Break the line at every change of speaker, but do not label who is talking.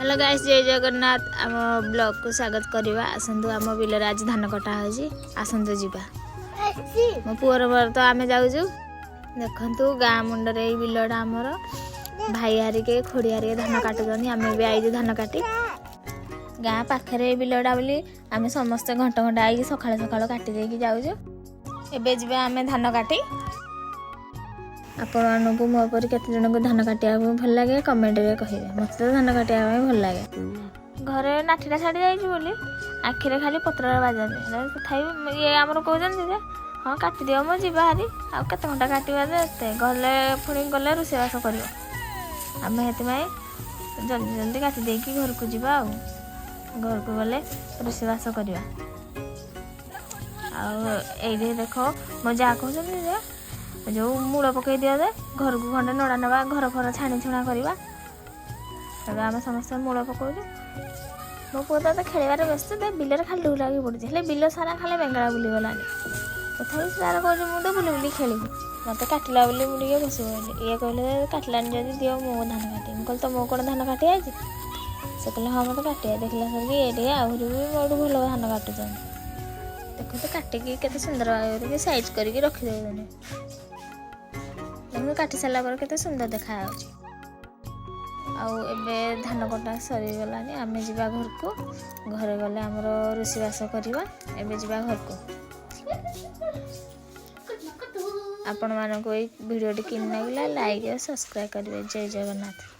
Hello guys, ଜୟ ଜଗନ୍ନାଥ। ଆମ ବ୍ଲଗକୁ ସ୍ୱାଗତ କରିବା। ଆସନ୍ତୁ, ଆମ ବିଲରେ ଆଜି ଧାନ କଟା ହେଉଛି, ଆସନ୍ତୁ ଯିବା। ମୋ ପୁଅର ମୋର ତ ଆମେ ଯାଉଛୁ। ଦେଖନ୍ତୁ, ଗାଁ ମୁଣ୍ଡରେ ଏଇ ବିଲଟା ଆମର। ଭାଇ ହାରିକେ, ଖୁଡ଼ି ହାରିକେ ଧାନ କାଟୁଛନ୍ତି। ଆମେ ବି ଆଇଛୁ ଧାନ କାଟି। ଗାଁ ପାଖରେ ଏଇ ବିଲଟା ବୋଲି ଆମେ ସମସ୍ତେ ଘଣ୍ଟ ଘଣ୍ଟା ଆଇକି ସକାଳୁ ସକାଳୁ କାଟି ଦେଇକି ଯାଉଛୁ। ଏବେ ଯିବା ଆମେ ଧାନ କାଟି। ଆପଣମାନଙ୍କୁ ମୋ ପରି କେତେ ଜଣଙ୍କୁ ଧାନ କାଟିବା ପାଇଁ ଭଲ ଲାଗେ, କମେଣ୍ଟରେ କହିବେ। ମୋତେ ତ ଧାନ କାଟିବା ପାଇଁ ଭଲ ଲାଗେ। ଘରେ ନାଠିଟା ଛାଡ଼ି ଯାଇଛି ବୋଲି ଆଖିରେ ଖାଲି ପତ୍ରରେ ବାଜାନ୍ତି। ହେଲେ ତଥାପି ଇଏ ଆମର କହୁଛନ୍ତି ଯେ ହଁ, କାଟିଦିଅ, ମୁଁ ଯିବା ହାରି। ଆଉ କେତେ ଘଣ୍ଟା କାଟିବା ଯେ ଏତେ ଗଲେ ପୁଣି ଗଲେ ରୋଷେଇବାସ କରିବ। ଆମେ ସେଥିପାଇଁ ଜଲ୍ଦି ଜଲ୍ଦି କାଟି ଦେଇକି ଘରକୁ ଯିବା ଆଉ ଘରକୁ ଗଲେ ରୋଷେଇବାସ କରିବା। ଆଉ ଏଇଠି ଦେଖ, ମୋ ଯାହା କହୁଛନ୍ତି ଯେ ଯୋଉ ମୂଳ ପକେଇ ଦିଅ ଯେ ଘରକୁ ଖଣ୍ଡେ ନଡ଼ା ନେବା, ଘର ଫର ଛାଣି ଛୁଣା କରିବା। ଏବେ ଆମେ ସମସ୍ତେ ମୂଳ ପକଉଛୁ। ମୋ ପୁଅ ତ ଖେଳିବାରେ ବ୍ୟସ୍ତ ତ, ବିଲରେ ଖାଲି ଢୁଲାକି ପଡୁଛି। ହେଲେ ବିଲ ସାରା ଖାଲି ବେଙ୍ଗଳା ବୁଲିଗଲାଣି। ତଥାପି ସେ ତାର କହୁଛି, ମୁଁ ତ ବୁଲି ବୁଲି ଖେଳିବି। ମୋତେ କାଟିଲା ବୋଲି ମୁଁ ଟିକେ ବସି ପଡ଼ିଲି। ଇଏ କହିଲେ, କାଟିଲାନି ଯଦି ଦିଅ, ମୁଁ ଧାନ କାଟିବି। ମୁଁ କହିଲି, ତମକୁ କ'ଣ ଧାନ କାଟି ଆଇଛି? ସେ କହିଲେ, ହଁ, ମୋତେ କାଟିବା। ଦେଖିଲା ସରିକି ଏ ଟିକେ ଆହୁରି ବି ମୋଠୁ ଭଲ ଧାନ କାଟୁଛନ୍ତି। ଦେଖନ୍ତୁ, କାଟିକି କେତେ ସୁନ୍ଦର ଭାବରେ ସାଇଜ୍ କରିକି ରଖିଦେଉଛନ୍ତି। ଦେଖନ୍ତୁ, କାଟି ସାରିଲା ପରେ କେତେ ସୁନ୍ଦର ଦେଖାଯାଉଛି। ଆଉ ଏବେ ଧାନ କଟା ସରିଗଲାଣି, ଆମେ ଯିବା ଘରକୁ। ଘରେ ଗଲେ ଆମର ରୋଷେଇବାସ କରିବା। ଏବେ ଯିବା ଘରକୁ। ଆପଣମାନଙ୍କୁ ଏଇ ଭିଡ଼ିଓଟି କେମିତି ଲାଗିଲା, ଲାଇକ୍ ଓ ସବସ୍କ୍ରାଇବ୍ କରିବେ। ଜୟ ଜଗନ୍ନାଥ।